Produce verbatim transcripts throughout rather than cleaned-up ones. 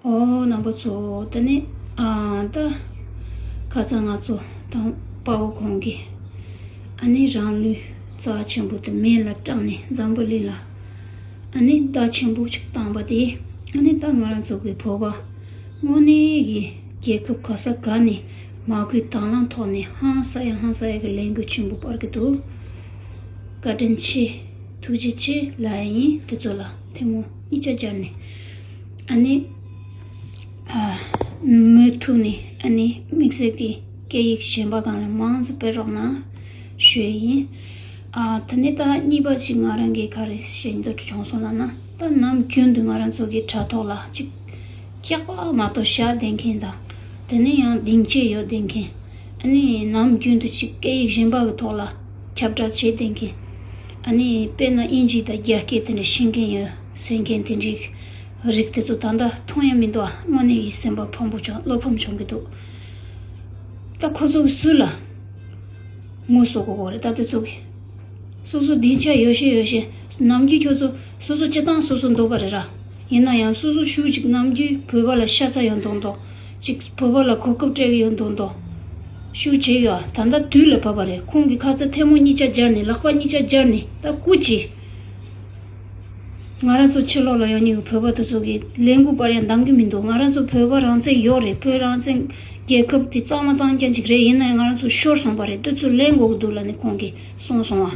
ཨོ་རྣམ་པ་ཚོ། ད་ནི་ཨ་ད་ཁ་སང་ང་ཚོ་དང་དཔའ་བོ་ཁོང་གིས་ཨ་ནི་རང་ལུས་རྩ་ཆེན་པོ་དེ་མེ་ལ་སྐྲག་ནས་འཛམ་བུ་གླིང་ལ་ཨ་ནི་བརྡ་ཆེན་པོ་ཞིག་བཏང་པ་དེ། ཨ་ནི་ད་ང་རང་ཚོ་གི་བོད་པ་དངོས་གནས་ཀྱི་རྒྱལ་ཁབ་ག་ས་ག་ནས་མ་བསྐུལ་དང་བླངས་ཐོག་ནས་ཧང་སང་ཡ་ཧང་སང་ཡ་གི་ལས་འགུལ་ཆེན་པོ་སྤར་གི་འདུག་བཀའ་དྲིན་ཆེ། ཐུགས་རྗེ་ཆེ་ལབ་ཡ་ཡིན། དེ་ཚོ་ལ་ཐལ་མོ་གཉིས་ཆ་སྦྱར་ནས། ཨ་ནི་ཨ་མུ་མཐུད་ནས་ཨ་ནི་དམིགས་བསལ་གྱི་སྐད་ཡིག་གཞན་པ་སྒང་ལ་མང་ཙམ་སྤེལ་རོགས་གནང་ཞུ་ཡ་ཡིན། ཨ་ད་ནི་ད་གཉིས་པ་ཅིག་ང་རང་གིས་ག་རེ་ཞུ་འདོད་བྱུང་སོང་ལབ་ན། ད་ནམ་རྒྱུན་དུ་ང་རང་ཚོ་གི་དྲ་ཐོག་ལ་ཅིག་སྐྱག་པ་མ་གཏོགས་བཞག་བསྡད་མཁན་དང་། དེ་ནས་ཡང་སྡིངས་ཆ་ཡོད་བསྡད་མཁན། ཨ་ནི་ནམ་རྒྱུན་དུ་ཅིག་སྐད་ཡིག་གཞན་པ་གི་ཐོག་ལ་ཁྱབ་བསྒྲགས་བྱེད་བསྡད་མཁན། ཨ་ནི་དཔེར་ན་དབྱིན་ཇི་དང་རྒྱ་སྐད་དེ་འདྲ་ཤེས་མཁན་ཡོད་ཟེར་མཁན་དེ་འདྲའི་རིགས་དེ་ཚོ་ད་ལྟ་མཐོང་ཡ་མི་འདུག་ཨ་དངོས་གནས་ཀྱི་སེམས་པ་ཕམ་པོ་བྱུང་། བློ་ཕམ་བྱུང་གི་འདུག་ད་ཁོ་ཚོ་གི་སུ་ལ་ངོ་སོ་དགོས་རེད། ད་དེ་ཚོ་གི་སོ་སོ་སྡིངས་ཆ་ཡོད་ཤེས་ཡོད་ཤེས། ནམ་རྒྱུན་ཁྱོད་ཚོ་སོ་སོ་སྤྱི་བཏང་སོ་སོ་འདོད་པ་རེད་ར། ཡིན་ན་ཡང་སོ་སོ་ཤུགས་ཅིག་ནམ་རྒྱུན་བོད་པ་ལ་ཤ་ཚ་ཡོད་མདོག་མདོག་ཅིག་བོད་པ་ལ་གོ་སྐབས་སྤྲད་གི་ཡོད་མདོག་མདོག་ཤུགས་བྱེད་ཡོད། ད་ལྟ་དུས་ལ་བབ་པ་རེད། ཁོང་གི་ཁ་ཚ་ཐལ་མོ་གཉིས་ཆ་སྦྱར་ནས། ལག་པ་གཉིས་ཆ་སྦྱར་ནས། ད་སྐུ་མཁྱེན། ང་རང་ཚོ་ཕྱི་ལོགས་ལ་ཡོད་མཁན་གྱི་བོད་པ་དེ་ཚོ་གི་ལས་འགུལ་སྤར་ཡ་འདང་གི་མི་འདུག་ང་རང་ཚོ་བོད་པ་རང་བཙན་ཡོད་རེད། བོད་རང་བཙན་རྒྱལ་ཁབ་དེ་གཙང་མ་གཙང་རྐྱང་ཅིག་རེད། ཡིན་ན་ཡང་ང་རང་ཚོ་ཤོར་སོང་པ་རེད། དེ་ཚོ་ལེན་དགོས་ཀྱི་འདུག་ལབ་ནས་ཁོང་གིས་གསུངས་སོང་བ།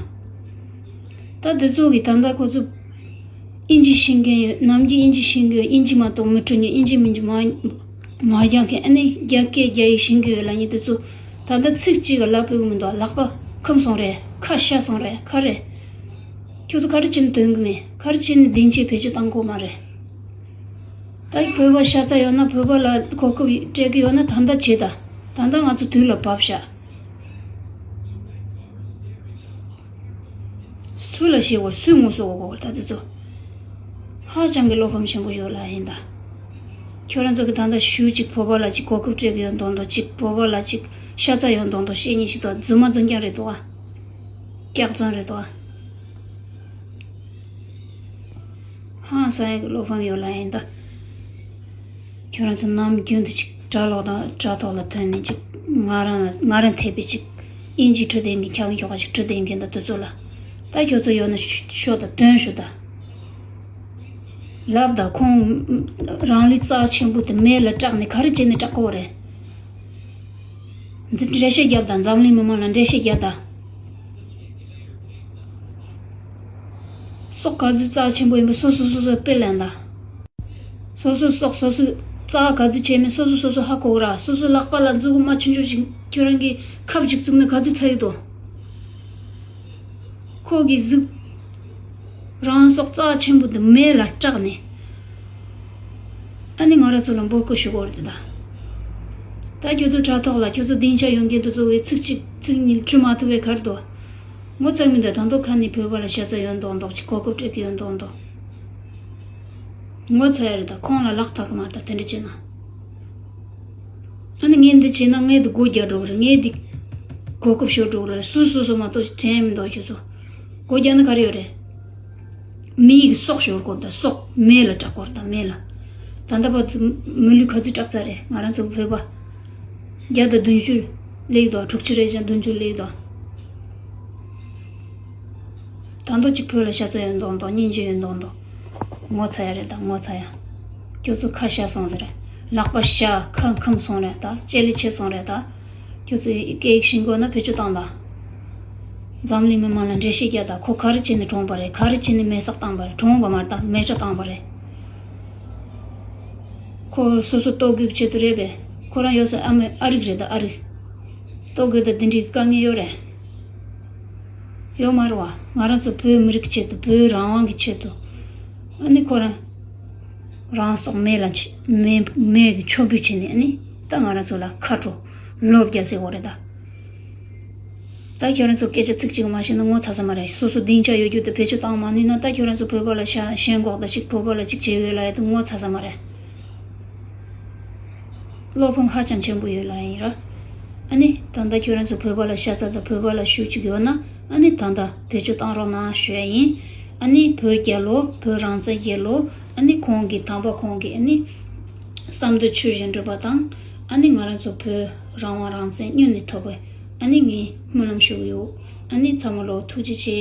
ད་དེ་ཚོ་གི་ད་ལྟ་ཁོ་ཚོ་དབྱིན་ཇི་ཤེས་མཁན་ཡོད། ནམ་རྒྱུན་དབྱིན་ཇི་ཤེས་མཁན་ཡོད། དབྱིན་ཇི་མ་གཏོགས་མི་འགྲོ་མཁན། དབྱིན་ཇི་མི་འགྲོ་མ་མ་རྒྱག་མཁན། ཨ་ནི་རྒྱ་སྐད་རྒྱ་ཡིག་ཤེས་མཁན་ཡོད་ལབ་མཁན་དེ་ཚོ་ད་ལྟ་ཚིག་གཅིག་ག་ལབ་ཕོད་ཀྱི་མི་འདུག་ལག་པ་འཁུམས་སོང་རེད། ཁ་ཤ་སོང་རེད། ག་རེ། ཁྱོད་ཚོ་ག་རེ་བྱས་ནས་དོན་གི་མེད། ག་རེ་བྱས་ནས་སྡིངས་ཆ་བེད་སྤྱོད་བཏང་དགོས་མ་རེད། ད་བོད་པ་ཤ་ཚ་ཡོད་ན། བོད་པ་ལ་གོ་སྐབས་སྤྲད་གི་ཡོད་ན་ད་ལྟ་བྱེད་ད། ད་ལྟ་ང་ཚོ་དུས་ལ་བབ་ཤག་སུ་ལ་ཞེས་བར་སུས་ངོ་སོ་གོ་གོ་ད་དེ་ཚོ། ཧ་ཅང་གི་བློ་ཕམ་ཆེན་པོ་ཡོད་ལ་ཡིན་ད། ཁྱོད་རང་ཚོ་གི་ད་ལྟ་ཞུ་ཅིག་བོད་པ་ལ་ཅིག་གོ་སྐབས་སྤྲད་གི་ཡོད་མདོག་མདོག་ཅིག་བོད་པ་ལ་ཅིག་ཤ་ཚ་ཡོད་མདོག་མདོག་བཤད་མཁན་ཞིག་འདུག་རྫུན་མ་རྫུན་རྐྱང་རེད་འདུག་ཨ། སྐྱག་རྫུན་རེད་འདུག་ཨ། ཧང་སང་ཡག་གི་བློ་ཕམ་ཡོད་ལ་ཡིན་ད། ཁྱོད་རང་ཚོ་ནམ་རྒྱུན་དུ་ཅིག་དྲ་ལོག་དང་དྲ་ཐོག་ལ་ཐོན་ནས་ཅིག་ང་རང་ལ་ང་རང་འཐད་པའི་ཅིག་དབྱིན་ཇི་འཕྲོད་བསྟེན་གྱི་འཁྱག་འཁྱོག་ཅིག་འཕྲོད་བསྟེན་མཁན་དང་དེ་ཚོ་ལ། ད་ཁྱོད་ཚོ་ཡོད་ན་ཤོད་དང་། དོན་ཞུ་དང་། ལབ་དང་། ཁོང་རང་ལུས་རྩ་ཆེན་པོ་དེ་མེ་ལ་སྐྲག་ནས་ག་རེ་བྱས་ནས་སྐྲག་གི་ཡོད་རེད། འདི་འགྲེལ་བཤད་རྒྱབ་དང་། འཛམ་གླིང་མི་མང་ལ་འགྲེལ་བཤད་རྒྱབ་དང་། སྲོག་ག་ཚོད་རྩ་ཆེན་པོ་ཡིན་པ་སོ་སོ་སོ་སོས་དཔེ་ལེན་དང་། སོ་སོའི་སྲོག་སོ་སོས་རྩ་ག་ཚོད་བྱས་མིན་སོ་སོ་སོ་སོ་ཧ་གོ་གི་ར། སོ་སོའི་ལག་པ་ལ་མཛུབ་གུ་མ་ཆུང་ཆུང་ཞིག་ཁྱོད་རང་གིས་ཁབ་ཅིག་བཙུགས་ན་ག་ཚོད་ཚ་གི་འདུག་ཁོ་གི་གཟུགས། རང་སྲོག་རྩ་ཆེན་པོ་འདི་མེ་ལ་སྐྲག་ནས། ཨ་ནི་ང་རང་ཚོ་ལ་འབོད་སྐུལ་ཞུ་གི་ཡོད་རེད་ད། ད་ཁྱོད་ཚོ་དྲ་ཐོག་ལ་ཁྱོད་ཚོ་སྡིངས་ཆ་ཡོད་མཁན་དེ་ཚོ་གིས་ཚིག་གཅིག་ཚིག་གཉིས་འབྲི་མ་ཐུབ་པའི་ག་རེ་འདུག་ངོ་ཚ་མི་འདུག་ད་དུང་ཁ་ནས་བོད་པ་ལ་ཤ་ཚ་ཡོད་མདོག་མདོག་ཅིག་གོ་སྐབས་སྤྲད་ཀྱི་ཡོད་མདོག་མདོག་ངོ་ཚ་ཡ་རེད་ད། ཁོང་ལ་ལག་ཐག་གི་མ་རེད་ད། དེ་འདྲ་བྱས་ན། ཨ་ནི་ངས་འདི་བྱས་ན་ངས་འདི་སྒོ་རྒྱག་འགྲོ་གི་རེད། ངས་འདི་གོ་སྐབས་ཤོར་འགྲོ་གི་རེད། སུ་སུ་སུ་མ་གཏོགས་དྲན་མི་འདུག་ཁྱོད་ཚོ། སྒོ་རྒྱག་ན་ག་རེ་ཡོད་རེད། མི་ཡི་སྲོག་ཤོར་གོ་ད། སྲོག་མེ་ལ་སྐྲག་གོ་ད། མེ་ལ། ད་ལྟ་བར་དུ་མི་ལུས་ག་ཚོད་སྐྲག་ཚར་རེད། ང་རང་ཚོ་བོད་པ་བརྒྱ་དང་བདུན་ཅུ་སླེབས་འདུག་དྲུག་ཅུ་རེད་ཅང་བདུན་ཅུ་སླེབས་འདུག་ད་དུང་གཅིག་བོད་ལ་ཤ་ཚ་ཡོད་མདོག་མདོག་སྙིང་རྗེ་ཡོད་མདོག་མདོག་ངོ་ཚ་ཡ་རེད་ད། ངོ་ཚ་ཡ། ཁྱོད་ཚོ་ཁ་ཤ་སོང་ཟེར། ལག་པ་ཤ། ཁ་འཁུམས་སོང་རེད་ད། ལྕེ་ལེ་ཆད་སོང་རེད་ད། ཁྱོད་ཚོ་སྐད་ཡིག་ཤེས་དགོས་ན་བེད་སྤྱོད་བཏང་ད། འཛམ་གླིང་མི་མང་ལ་འགྲེལ་བཤད་རྒྱག་ད། ཁོ་ག་རེ་བྱས་ནས་གྲོངས་པ་རེད། ག་རེ་བྱས་ནས་མེ་སྲེག་བཏང་པ་རེད། གྲོངས་པ་མ་རེད་ད། མེ་སྲེག་བཏང་པ་རེད། ཁོ་སོ་སོ་ལྟོ་གོས་ཆེད་དུ་རེད་པས། ཁོ་རང་ཡོད་ས་ཨ་མའི་ཨ་རིག་རེད་ད། ཨ་རིག་ལྟོ་གོས་དང་འདི་འདྲའི་དཀའ་ངལ་ཡོད་རེད། ཡོད་མ་རེད་བ། ང་རང་ཚོ་བོད་མི་རིགས་ཆེད་དུ། བོད་རང་དབང་གི་ཆེད་དུ། ཨ་ནི་ཁོ་རང་རང་སྲོག་མེ་ལ་ཆ་མེ་མེ་གི་མཆོད་འབུལ་བྱས་ནས། ཨ་ནི་ད་ང་རང་ཚོ་ལ་ཁ་དྲོ་ལོ་བརྒྱ་ཟེར་བ་རེད་ད། ད་ཁྱོད་རང་ཚོ་སྐད་ཆ་ཚིག་གཅིག་མ་བཤད་ན་ངོ་ཚ་ས་མ་རེད། སོ་སོ་སྡིངས་ཆ་ཡོད་རྒྱུ་དེ་བེད་སྤྱོད་བཏང་མ་ནུས་ན། ད་ཁྱོད་རང་ཚོ་བོད་པ་ལ་ཤ་ཞེན་གོག་ད་ཅིག་བོད་པ་ལ་ཅིག་བྱས་ཡོད་ལ་ཡ་དེ་ངོ་ཚ་ས་མ་རེད། བློ་ཕམ་ཧ་ཅང་ཆེན་པོ་ཡོད་ལ་ཡིན་ར། ཨ་ནི་ད་ལྟ་ཁྱོད་རང་ཚོ་བོད་པ་ལ་ཤ་ཚ་དང་བོད་པ་ལ་ཤུགས་གཅིག་ཡོད་ན། ཨ་ནི་ད་ལྟ་བེད་སྤྱོད་བཏང་རོགས་གནང་ཞུ་ཡ་ཡིན། ཨ་ནི་བོད་རྒྱལ་ལོ། བོད་རང་བཙན་རྒྱལ་ལོ། ཨ་ནི་ཁོང་གི་དམ་པ་ཁོང་གི་ཨ་ནི་ བསམ་དོན་ཆོས་བཞིན་འགྲུབ་པ་དང་། ཨ་ནི་ང་རང་ཚོ་བོད་རང་དབང་རང་བཙན་སྔོན་ནས་ཐོབ་པའི་ཨ་ནི་ངས་སྨོན་ལམ་ཞུ་གི་ཡོད། ཨ་ནི་ཚང་མ་ལོ་ཐུགས་རྗེ་ཆེ།